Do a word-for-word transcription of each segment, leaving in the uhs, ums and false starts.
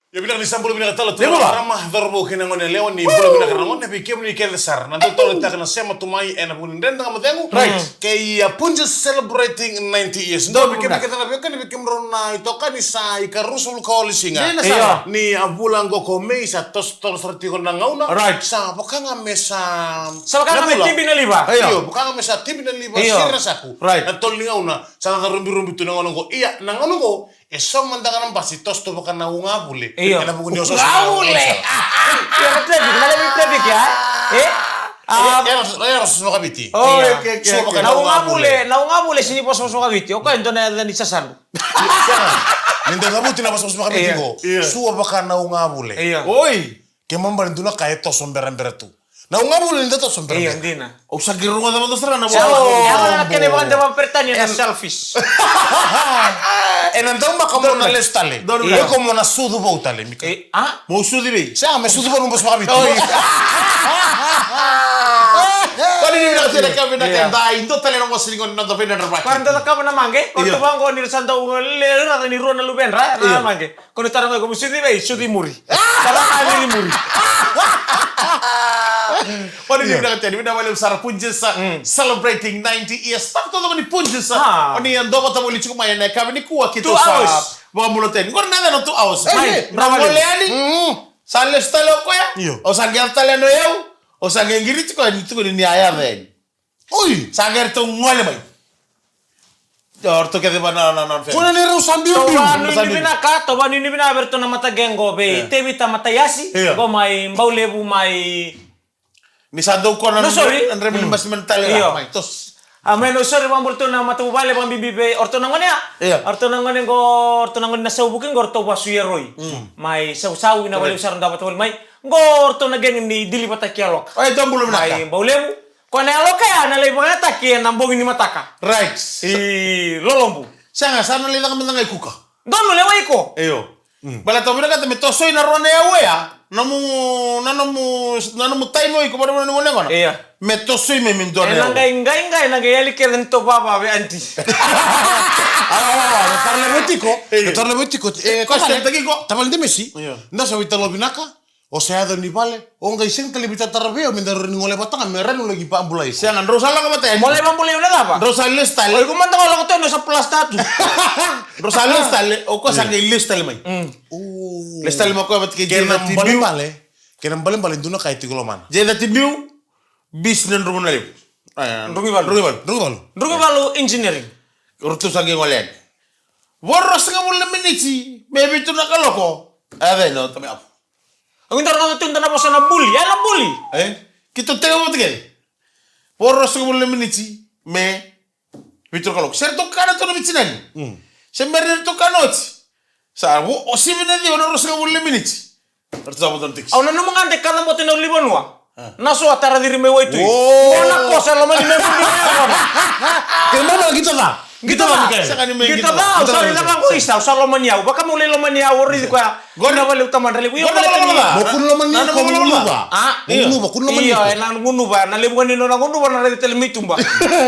Ia vinaka ni sa bula vinaka tale tu na marama, cauravou kei na gone yalewa, ni bula vinaka na gone vei kemuni kece sara na dau taleitaka na sema tu mai ena vuku ni Dredre Ga Mo Cegu. Right. Kei a Punjas celebrating ninety years. Dou vei kemuni kece na veiwekani, vei kemudrau na itokani, sa ikaruasagavulu ka walu siga. Io. Ni a vula oqo ko May, sa toso totolo sara tiko na gauna. Right. Sa vaka ga me sa, sa vaka ga me tibi na liva. Io, vaka ga me sa tibi na liva. Io. Siri na saku. Right. Na tolo ni gauna sa caca rubirubi tu na gauna oqo. Ia na gauna oqo e so mada ga na basi toso tu vaka na ugavule. Io. Ena vuku ni oso. Ugavule. Io, na traffic, na levu ni traffic, a? E? A, era, era soso vakaviti. Oh, io. Okay, okay, okay. Na ugavule, na ugavule sini vosovoso vakaviti. O koya e dua na yaca ni sasanu. Ni da cavuti na vosovoso vakaviti qo. Io. Sua vaka na ugavule. Io. Oi. Ke mabali dua na ka e toso berabera tu. Na ugavule ni da toso berabera. Io, dina. Au sa qai rogoca mada sara na vosa. Au na kena vakadeva Peritania na selfish. Ena daumaka mo na lesu tale. Iko mo na sucu vou tale, Mika. E, a? Mo sucu vei? Sa me sucu vou, mo sucu vei. Oi. Koni ni vinaka tena ka vinaka. Io. Da i dua tale na vosa ni gone na da vei na drabaki. Kua da cakava na maqe. Io. Kua da vaqo ni sa dau le rara ni rua na luvedra na maqe. Ko ni tara mai ko mo sucu vei, sucu i muri. Tara mai i muri. O ni vinaka tena, vinaka vakalevu sara Punjas, celebrating ninety years. Sa totoka ni Punjas. O ni a dua vata voli tiko mai ena yakavi nikua keitou sa vakabula tena. Qori na yacana, two hours. Mai, na gole yani. Sa lesu tale o koya. Io. O sa qai yaco tale yani o yau. O sa qai qiriti koya ni tukuni ni a yaco yani. Oi, sa qai ratou gole mai. Io, ratou kece va na, na, na, na. Kua ni rau sa biubiu. Tou vanuinui vinaka, tou vanuinui vinaka vei ratou na mataqe qo vei Tevita Mataiasi. Io. Qo mai Baulevu mai. Ni sa dau kona na, sorry. Na draiva ni basi mai na tale. Io. Mai, toso. A, mai na, sorry, vakabula tu na matavuvale vakabibi vei o ratou na gone ya. Io. O ratou na gone qo, o ratou na gone na Sauvuke qo, o ratou vasu i Eroi. Mai Sausau, vinaka vakalevu sara na dau vata voli mai. Qo o ratou na geng ni deliver-taki yaloka. Oi, dou bula vinaka. Mai Baulevu. Ko na yaloka ya na lai vakayagataki ena bogi ni mataka. Right. I Lolobu. Sega, sa na lai caka mada ga i Kuka. Donu, lewa iko. Io. Baleta au vinakata me tosoi na rua na yau oya. Na nomu, na nomu, na nomu time o iko, vata na nomu gone gona. Io. Me tosoi mai me dua na yau. Ena qai, qai, qai, ena qai yali kece ni tou vava vei aunty. Awa, awa, na taro levu tiko. Io. Na taro levu tiko. E, question taki iko. Tavale Demesi. Io. Na sa veitalanoa vinaka. O sa yaco ni vale, o qai sega tale ni veitataro vei au me da rawa ni gole vata ga me rawa ni laki vabulai. Sega, drau sa lako vata yani. Mo lai vabulai au na cava? Drau sa lesu tale. O iko mada ga o lako tu yani o sa plasta tu. Drau sa lesu tale, o koya sa qai lesu tale mai. Lesu tale mai o koya vata kei Jay Catibiu. Kena balebale, kena balebale dua na ka e tiko lomana. Jay Catibiu, bisi na druku na levu. Druku i valu. Druku i valu. Druku i valu. Druku i valu engineering. O ratou sa qai gole yani. Vo ruasagavulu na miniti me vitu na kaloko. E, vei na tamai apu. Au qai dau rogoca tu e dua na vosa na buli, ya na buli. E? Keitou tekivu vata kece. Vo ruasagavulu na miniti me vitu na kaloko. Se ratou kana tu na vitinani. Mm. Se me ratou kana oti. Sa vo, o sivi na ciwa na ruasagavulu na miniti. Ratou sa vodo na tekisi. Au nanuma ga de kacabote na ulunivanua. A. Na so a tara ciri me waitui. O. Mo na kosa lomani me buli me kona. Ke mama qito ca. Qito ca. Qito ca. Sega ni me qito ca. Qito ca, au sa raica vaqo isa, au sa lomani au. Vaka meu lai lomani au, au raici koya. Qori. Na vale u tamani levu. Io, qori na vale lomani. Mo kua ni lomani, na, na, ko mo gunuva. A, io. Mo gunuva, kua ni lomani. Io, iko. E na gunuva, na levu ga ni nona gunuva na raici tale me i tuba.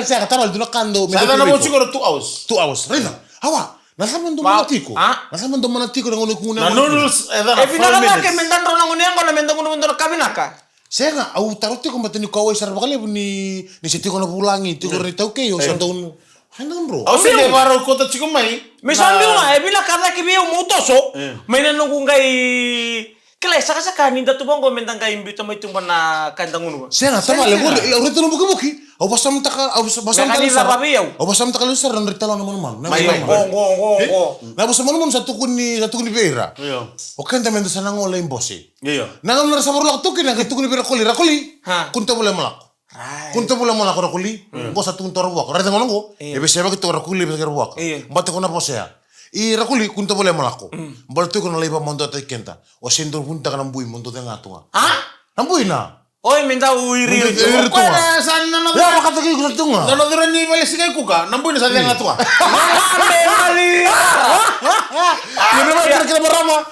Sega, tara dua na ka dou. Sa da na vou tiko na two hours. Two hours. Raica. Awa. Na cava dou mana tiko? A? Na cava dou mana tiko na gauna kua na gauna kua? Na noodles, e, na four minutes. E vinaka cake me da dro na gauna yaqona me da gunuva dua na ka vinaka. Sega, au taro tiko baleta ni kauwai sara vakalevu ni, ni se tiko na vulagi, tiko na itaukei, au sa dau nu. Ai, dau dro. Au se qai varau kota tiko mai. Me sa biu ga, e vinaka cake vei au meu toso. E. Mai na noqu qai Kila, e sakasaka ni da tu vaqo me da qai biuta mai tuba na ka eda gunuva. Sega, tavale, qori, au raica na vukivuki. Au vasamataka, au vasa-, vasamataka lesu sara. Au vasamataka lesu sara na nodra italanoa manumanu. Mai, mai, qo, qo, qo, qo. Na vosa manumanu sa tukuni, sa tukuni vei ira. Io. O keda me da sa na gole i bose. Io. Na gauna era sa varau lako tu kina, qai tukuni vei Rakoli, Rakoli. Ha. Kua ni tovolea mo lako. Right. Kua ni tovolea mo lako, Rakoli. Mm. Qo sa tukuni tu o Ravuaka. Raica gona qo. Io. E veisevaki tu o Rakoli, e veisevaki Ravuaka. Io. Baleta ko na vosa ya. I Rakoli, kua ni tovolea mo lako. Mm. Baleta iko na lai vakamaduataki keda. O se dau vunitaka na bui mo dau cega tu ga. A? Na bui na. Oi, me dau iri, iri tu ga. O koya na sa na, na, ya, vakataki iko sa tu ga. Na, na cura ni vale siga i Kuka, na bui na sa cega tu ga. Me mali. Ia me mali kira kira marama.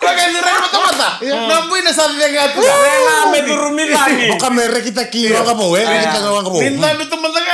Koya ka cura ni matamata. Ia. Na bui na sa cega tu ga. Cega me curumi cagi. Vaka me rekitaki waqavou, e? Rekitaki waqavou. Ni na me tu mada ga.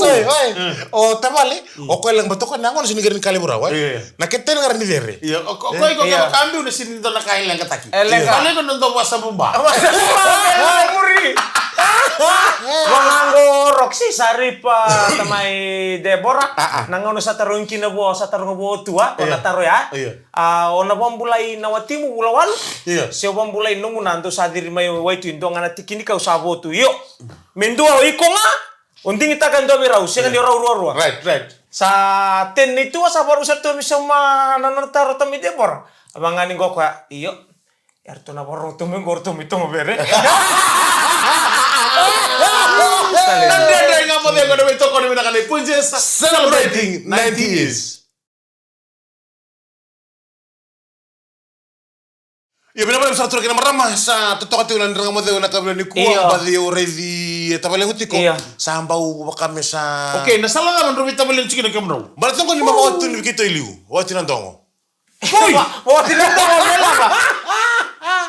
Sai, oi. O tavale, o koya leqa batoka na gona sini qara ni kalevu rawa, e? Io, io. Na keteni qara ni cere. Io, o ko-, o koya iko keva ka biu na sini dua na ka e leqataki. E leqa. Io. Ka leqa na dua vua sa buba. Muri. Vagaqo Roxy, sa ripa tamai Debora. A, a. Na gauna sa tarogi kina vua, sa taroga vua o tua, o na taro ya. Io. A, o na vabulai na watimu vula walu. Io. Se o vabulai nomu na dou sa ciri mai waitui, dua ga na tiki ni kau sa votu. Io. Me dua o iko ga. O digitaka e dua vei rau, sega ni o rau ruarua. Right, right. Sa ten ni tua, sa varau sa tu mi sauma na nona taro tami Debora. A vagani qo koya, io. Eratou na varau tu me qo ratou me tomo vere. Na dredre ga mo cegu na veitokoni vinaka na Punjas. Celebrating ninety years. Io, vinaka vakalevu sara turaga kei na marama, sa totoka tiko na dredre ga mo cegu na kavi nikua. Io. Baci au raici e tavalequ tiko. Io. Sa bau vaka me sa. Okay, na sala cava drau veitavaleni tiko kina kemudrau? Baleta qo ni ma vakatuni vei keitou e liu. Oti na dogo. Oi! Oti na dogo, me lava.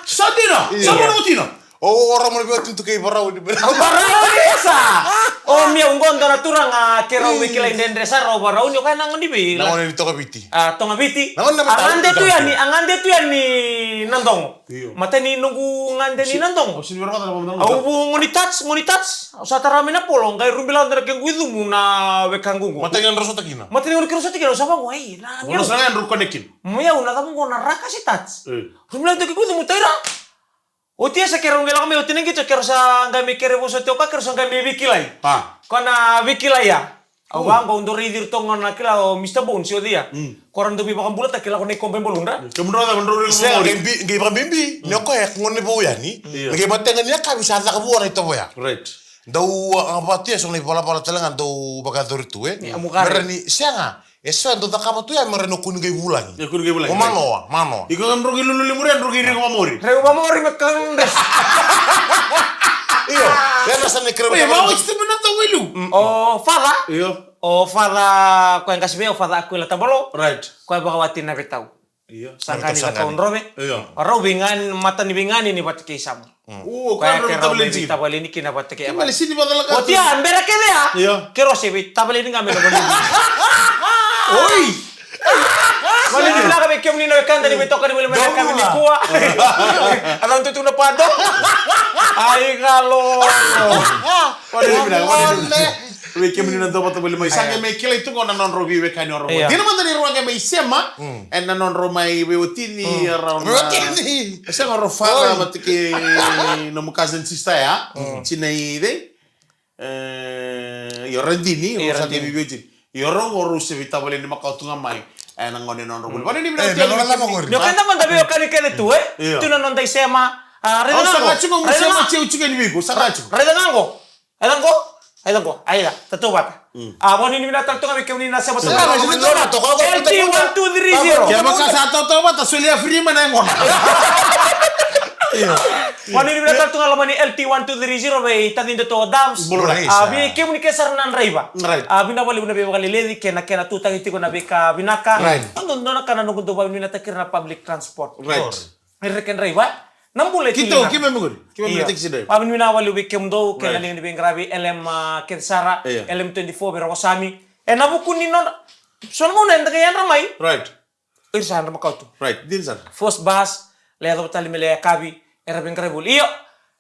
Sa dina? Io. Sa mo na oti na? O, o rau mo na veiwatini tu kei Varauni. O Varauni sa. O meu qo dua na turaga keirau veikilai dredre sara o Varauni, o koya na gone ni vei? Na gone ni Togaviti. A, Togaviti. Na gone na. A gade tu yani, a gade tu yani Nadogo. Io. Matai ni noqu gade ni Nadogo. Au vu gone ni touch, gone ni touch. Au sa tara mai na polo, qai rubilaka dua na kequ icumu na wekaqu qo. Matai ni drau sota kina. Matai ni drau sota kina, au sa vaqo, ai, na. Mo na sa drau connect kina. Mo yau na cava qo na raka se touch. E. Rubilaka dua kequ icumu, taira. Oti ya sa keirau qai lako mai, oti na qito, keirau sa qai mai kere vosoti o koya, keirau sa qai mai veikilai. A. Koya na veikilai ya. Au vaqo, au dau raici iratou qo na kila o Mister Bones, o cei ya. Ko ra dau veivakabulataki, lako na ikoba e baludra. Kemudrau cava, drau raici. Sega, qai bi-, qai vakabibi ni o koya e gone vou yani. Io. Me qai matega ni yakavi sa caka vua na itovo ya. Right. Dau a, a vatu ya so na ivalavala tale ga dau vakayacori tu, e. Ni amukare. Mera ni, sega. E so e dau cakava tu ya, mera ni o kua ni qai vulagi. E kua ni qai vulagi. O manoa, manoa. Iko ga drau qai lululu i muri, drau qai raici ko vamori. Raici ko vamori me kandres. Io, ya na sa ni kere. Oi, ma oi, sitipi na tau ilu. O Father. Io. O Father, koya qase vei au, Father Aquila Tabalo. Right. Koya vakawati na veitau. Io. Sa qai ni veitau drove. Io. Rau veigani, mata ni veigani ni vata kei Samu. Mm. O, koya keirau veitavaleni kina vata kei Evan. Oti ya, bera kece ya. Io. Keirau se veitavaleni ga me na vale. Oi! Vale ni vinaka vei kemuni na wekada ni veitokani vale mai na yakavi nikua. A dau tutu na pado. Ai, galo. Vale ni vinaka, vale ni vinaka. Vei kemuni na dau vata voli mai. Sa qai mai kilai tu qo na nodrau veiwekani o rau. Io. Dina mada ni rau a qai mai sema. Mm. Ena nodrau mai veiwatini, mm, rau na. Veiwatini. E sega, rau Father vata kei nomu cousin sister ya. Mm. Tina i cei? E, io, Radini, io, rau sa qai veiwatini. Io, rau qo rau se veitavaleni makawa tu ga mai. Ena gauna nodrau voli. Mm. Vale ni vinaka. E, tu na nodrau lako qori. Ni o keda mada veiwekani kece tu, e? Io. Tu na noda isema. A, raica ga qo. Au sa ga tiko, au sa ga tiko ni viko, sa ga tiko. Raica ga qo. Aida qo, aida qo, aida, tatou vata. Mm. A, vakanuinui vinaka tale tu ga vei kemuni na sema. Sema, sema, sema, sema. L T one two three zero. Kevaka sa tautauvata, solia free mai na yaqona. Io. Vakanuinui vinaka tale tu ga loma ni L T one two three zero vei tacidatou o Dams. Blu Rays, a, vei kemuni kece sara na draiva. Right. A, vinaka vakalevu na veivakaleleci kei na kena tutaki tiko na veika vinaka. Right. A, dodonu na ka na noqu dau vakanuinui vinakataki ira na public transport. Right. Ira kei draiva. Na bula e tiko. Keitou, keimami qori. Keimami na taxi driver. Vakanuinui vinaka vakalevu vei kemudou, kei na liga ni veiqaravi, L M, a, kece sara, L M twenty-four vei Rokosami. Ena vuku ni nodra, so na gauna eda qai yadra mai. Right. Ira sa yadra makawa tu. Right, dina sara. First bus, lai yacova tale me lai yakavi, era veiqaravi voli. Io,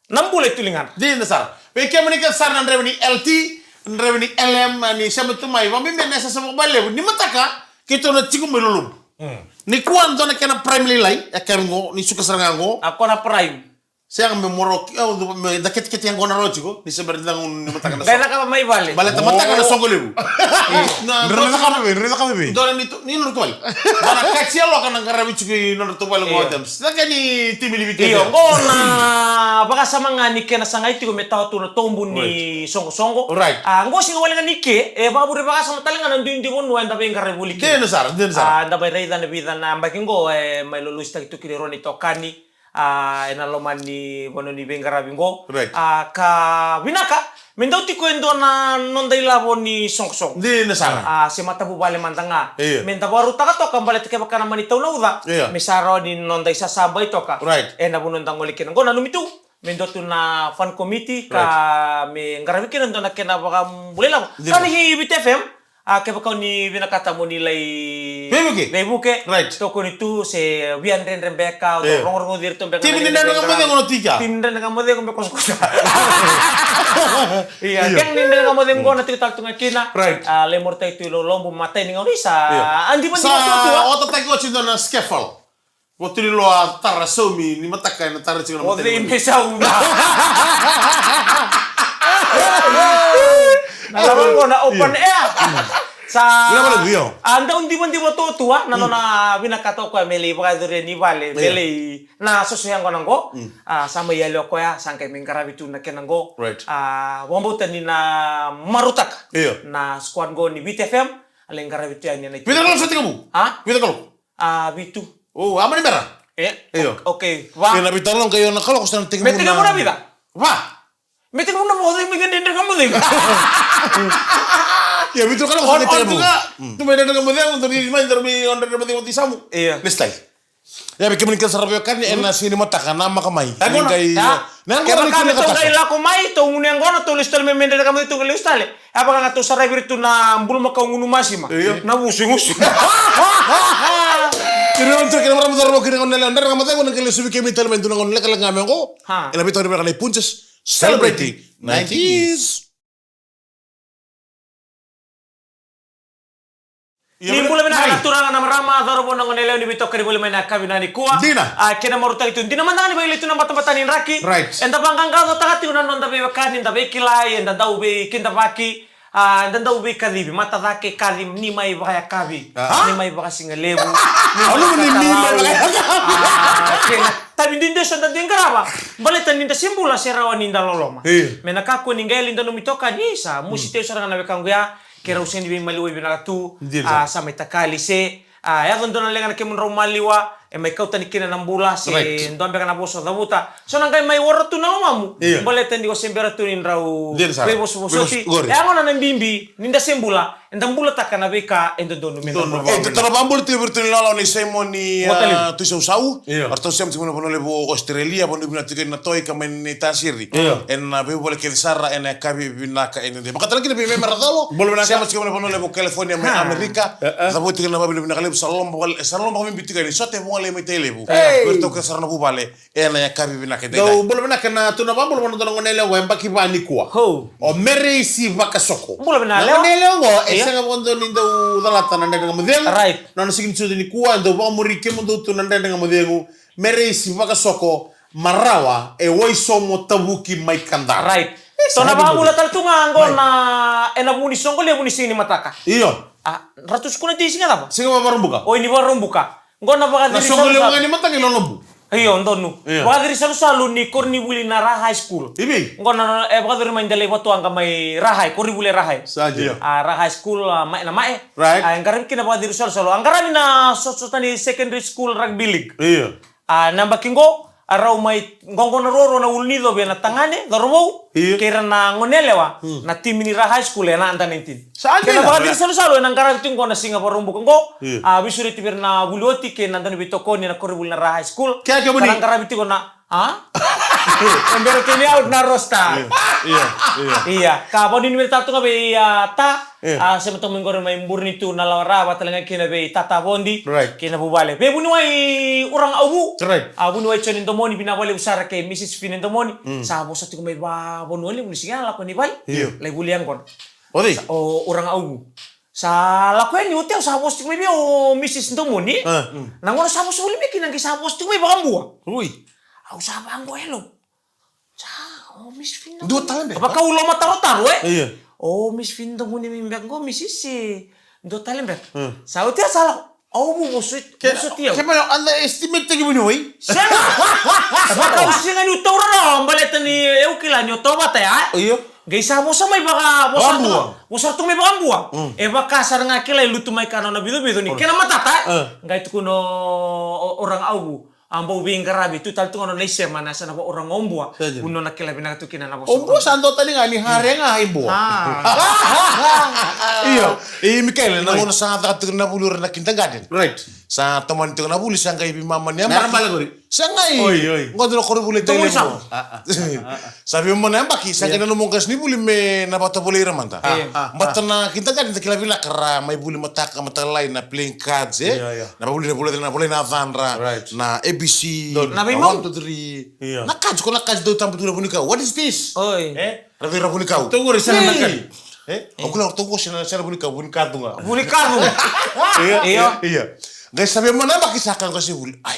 na bula e tu ligadra. Dina sara. Vei kemuni kece sara na draiva ni L T, draiva ni L M, ni sema tu mai, vakabibi ena yasayasa vakalevu ni mataka, keitou na tiko mai lolobu. Mm. Nikua dua na kena prime lailai, e kaya qo, ni suka sara ga qo. A, ko na prime. Sega me moro, e, me da ketekete yaqona rawa tiko, ni se bera ni da gu ni mataka na soqo. Qai cakava mai vale. Baleta mataka na soqo levu. Na, dra na cakava vei, dra na cakava vei. Dua na ni tu, ni nodra tavale. Dua na kaci yaloka na qaravi tiko i nodra tavale qo. Io. Adams. Caka ni timi ni viti. Io, qo na vakasama ga ni kena sagai tiko me tawa tu na tobu ni soqosoqo. Right. A, qo sega wale ga ni ke, e vakavure vakasama tale ga na duidui vanua eda veiqaravi voli kina. Dina sara, dina sara. A, da mai raica na vica na yabaki qo, e, mai lolositaki tu kina e rua na itokani. A, ena loma ni vanua ni veiqaravi qo. Right. A, ka vinaka, me dau tiko e dua na noda ilavo ni soqosoqo. Dina sara. A, se matavuvale mada ga. Io. Me da vakarautaka toka baleta kevaka na mani tau na uca. Io. Me sa rawa ni noda isasabai toka. Right. Ena vanua da gole kina. Qo nanumi tu. Me dua tu na fund committee ka, right, me qaravi kina dua na kena vakabula ilavo. Dina. Ka ni Viti F M, a, kevaka o ni vinakata mo ni lai veivuke. Veivuke. Right. Tokoni tu se via dredre beka, o, io, rogorogoci iratou beka. Timi ni dredre ga mo cegu na tiko. Timi ni dredre ga mo cegu me kosakosa. Ia, io, gang ni dredre ga mo cegu qo na tiko tale tu ga kina. Right. A, lai morotai tu i lolobu, matai ni gauna isa. Io. A, diva, sa diva tu, tu, a, otataki oti dua na scaffold. Vo tu ni lo a tara saumi ni mataka ena tara tiko na mataka. O cei me sauma? Na lava qo na open air. Sa, io. A dau divadiva totua na nona vinakata o koya me lai vakayacoria ni vale, me lai na soso yaqona qo. A sa mai yali o koya, sa qai mai qaravi tu na kena qo. Right. A vakabauta ni na marautaka. Io. Na squad qo ni Viti F M, a lai qaravi tu yani na Viti Kalou sa tiko mu? A? Viti Kalou. A vitu. O, a mani bera? E? Io. Okay, va. Io, na Viti Kalou qai o na Kalou sa na tiko mu na. Me tiko mu na vica? Va. Me tiko mu na mo, me gende ndeka mo. Io, vitu Kalou sa na tiko mu. Tu me ndeka mo, tu me ndeka mo, tu me ndeka mo, tu samu. Io. Next time. Ia, vei kemuni kece sara veiwekani, ena siga ni mataka, namaka mai. Ni qai, na yaqona ni kua ni kua ni lako mai, tou gunu yaqona, tou lesu tale mai, me dredre ka mai, tou lesu tale. E vaka ga tou saravi ira tu na bulumakau gunu masima. Io. Na vusugusu. Kei na marama cauravou, kei na gone yalewa, dredre ga mai, cegu na qai lesu vei kemuni tale mai, dua na gauna lekaleka ga mai oqo. Ena veitokoni vinaka nei Punjas, celebrating nineties. Ni bula vinaka na turaga, na marama, cauravou, na gone yalewa ni veitokoni voli mai na yakavi nikua. Dina. A, kena marautaki tu. Dina mada ga ni vakailei tu na batabata ni draki. Right. Eda vaqaqacotaka tiko na noda veiwekani, da veikilai, eda dau veikidavaki. A, eda dau veikacivi. Mata cake, kaci, ni mai vakayakavi. A? Ni mai vakasigalevu. Ni mai vakayakavi. A, kena tavi duidui eso da dui qarava. Baleta ni da se bula se rawa ni da loloma. Io. Me na kakua ni qai yali dua nomu itokani, sa musi teu sara ga na wekaqu ya. Keirau sega ni veimaliwai vinaka tu, a, sa mai takali se, a, yaco dua na leqa na kemudrau maliwa, e mai kau tani kina na bula, se dua beka na vosa o cavuta. So na qai mai wara tu na lomamu, baleta ni o se bera tu ni drau veivosovosoti. E yagona na bibi, ni da se bula, eda bulataka na veika e dodonu me da bula. E, tou na vabula tiko vei iratou na ilawalawa nei Simoni, a, Tuisausau. Io. Eratou sema tiko mai na vanua levu o Australia, vanua vinaka tiko na toi ka mai ni tasiri. Io. Ena veivuvale kece sara, ena yakavi vinaka e dede. Vakatara kina vei Meme Racolo. Bula vinaka. Sema tiko mai na vanua levu o California mai Amerika. Cavuti tiko na vavinavinaka levu, sa loloma vale, sa loloma vakabibi tiko yani. Sote Vugalei mai Tailevu. Vei iratou kece sara na vuvale, ena yakavi vinaka e dede. Dou bula vinaka, na tou na vabula vua na dua na gone yalewa, e yabaki va nikua. O Mereisi Vakasoko. Bula vinaka. Na gone yalewa qo, e sega vakadua ni dau calata na Dredre Ga Mo Cegu. Right. Na nona siga ni sucu nikua, e dau vakamuri kemudou tu na Dredre Ga Mo Cegu. Mereisi Vakasoko, Marawa, e Waisomo, Tavuki mai Kadara. Right. Tou na vakabula tale tu ga qo na, ena vuku ni soqo levu ni siga ni mataka. Io. A, ratou sukuna tei siga cava? Siga Vakaraubuka. Oi, ni Vakaraubuka. Qo na vakaciri soqo levu ga ni mataka i Lolobu. Io, donu. Io. Vakaciri salusalu ni koronivuli na Ra High School. I vei? Qo na, e vakaciri mai Delaivatuwaqa mai Ra High, koronivuli e Ra High. Sa dina. A, Ra High School, a, mai na mai. Right. A, e qaravi kina vakaciri salusalu. A qaravi na Sosotani Secondary School Rugby League. Io. A, na yabaki qo, a rau mai qoqona ruarua na ulunicovi, na tagane, cauravou, kei ira na gone yalewa, na timi ni Ra High School ena under nineteen. Sa dina. Kena vakaciri salusalu ena qaravi tiko qo na siga Vakaraubuka qo, a, veisureti vei ira na vuli oti kei na dau ni veitokoni ena koronivuli na Ra High School. Kei kemuni. Ka na qaravi tiko na A? E bera tu ni out na roster. Ia, ia, ia. Ia, ka vakanuinui tale tu ga vei, a, Ta. Ia. A, sema toka mai qori mai Burenitu, Nalawa, Ra, vata tale ga kina vei Tata Vodi. Right. Kei na vuvale. Vei vuniwai Uraga Auvu. Right. A, vuniwai Joni Domoni, vinaka vakalevu sara kei Mrs Fine Domoni. Mm. Sa vosa tiko mai vavanua levu ni siga lako ni vale. Ia. Lai vuli yaqona. O cei? Sa, o Uraga Auvu. Sa lako yani oti au sa vosa tiko mai vei au o Mrs Domoni. A. Na gauna sa vosa voli mai kina qai sa vosa tiko mai vakabua. Ui. Au sa vaqo yalo. Sa, o Miss Fine Domoni. Dua tale beka. Vaka u lomatarotaro, e? Ia. O Miss Fine Domoni mai beka qo, Mrs, e, dua tale beka. A. Sa oti au sa lako. Au vu voso, voso ti au. Ke mai underestimate taki vuniwai. Sega. Vaka u sega niu taura rawa, baleta ni eu kila niu tauvata ya. Io. Qai sa vosa mai vaka, vosa tu, vosa tu mai vakabua. Mm. E vaka sara ga kila e lutu mai ka nona vicovico ni kena matata. A. Qai tukuna o, o Uraga Auvu. A bau veiqaravi, tu tale tu ga nona isema na yasana vaka Uraga Obua. Sa dina. Vu nona kila vinaka tu kina na vosa. Obua sa dua tani ga ni hare ga i Bua. A. Io. E, Mikaele, na gauna sa caka tiko na vuli o ira na kindergarten. Right. Sa tomani tiko na vuli, sa qai veimama ni yabaki. Na yabaki qori. Sa qai. Oi, oi. Qo dua na koronivuli e Tailevu. Sa veimama na yabaki, sa qai nanuma o qasenivuli me na vakatovolei ira mada. A, a, a. Baleta na kindergarten da kila vinaka ra mai vuli mataka, mataka lailai na playing cards, e? Ia, ia. Na vuli na vuli na vuli na cadra, right, na A B C, na one, two, three. Ia. Na cards, ko na cards dau tabu tu na vunikau. What is this? Oi. E? Ra vei ira vunikau. Tou qori sena na kari. E? Au kila tou qori sena, sena vunikau, vunikau tu ga. Vunikau. Ia, ia. Ia. Qai sa veimama na yabaki sa kaya o qasenivuli. Ai.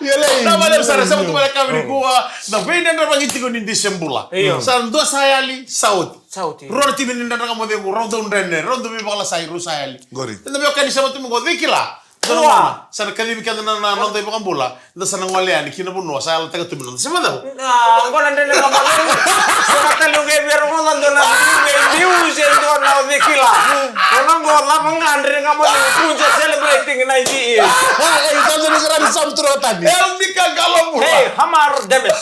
Ia lai. Na vale sara sa mutu vale kami ni kua. Na vei na dra vagi tiko ni dise bula. Io. Sa dua sa yali, sa oti. Sa oti. Rua na timi ni dra dra mo degu, rau dau drene, rau dau vei vakala sa i, rau sa yali. Qori. Na vei o kani sa matu mo go, dei kila. Sa na kacivi keda na, na noda iVakabula. Da sa na gole yani ki na vanua sa yalataka tu me noda se macau. Na, qo na drene ga macau. Sa na tali uqe via rogoca dua na uqe liu se dua na o cei kila. Qo na qo cava ga drene ga macau. Kunja celebrating ninety years. Ei, sa dua ni sarani sa mutura tani. El Mika Galomula. Hey, Hamar Demes.